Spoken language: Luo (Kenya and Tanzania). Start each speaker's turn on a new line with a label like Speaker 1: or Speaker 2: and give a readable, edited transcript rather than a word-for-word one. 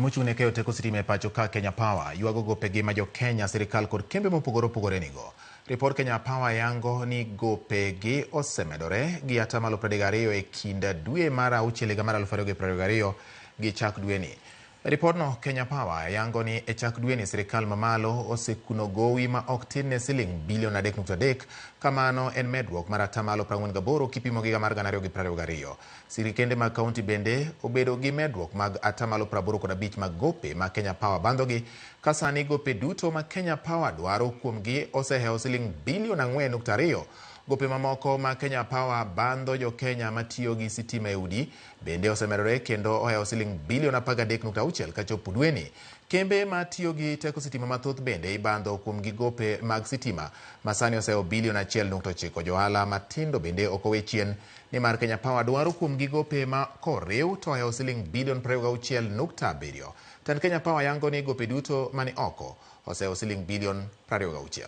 Speaker 1: Mochung' ne keyo teko sitima e pacho ka Kenya Power ywago gopegi ma jo Kenya, sirikal kod kembe mopogore opogore nigo. Ripod Kenya Power yango ni gopegi osemedore gi atamalo 32 e kind dwe mar auchiel higa mar 2022 gi chak dweni. E ripodno, Kenya Power yango ni e chak dweni sirikal mamalo osekuno gowi ma ok tin ne siling bilion 3.3 ka mano en medruok mar atamalo 48 kipimo gi higa mar 2022. Sirikende mag kaunti bende obedo gi medruok mag atamalo 85 mag gope ma Kenya Power bandhogi, ka sani gope duto ma Kenya Power dwaro kuomgi osehewo siling bilion 4.2. Gope mamoko ma Kenya Power bandho jo Kenya matiyo gi sitima e udi bende osemedore kendo ohewo siling bilion 13.6 kachopo dweni. Kembe matiyo gi teko sitima mathoth bende ibandho kuomgi gope mag sitima ma sani osehewo bilion 1.9. Johala matindo bende ok owe chien nimar Kenya Power dwaro kuomgi gope ma koriw to ohewo siling bilion 26.7. Tend Kenya Power yango ni gope duto mani oko osehewo siling bilion 26.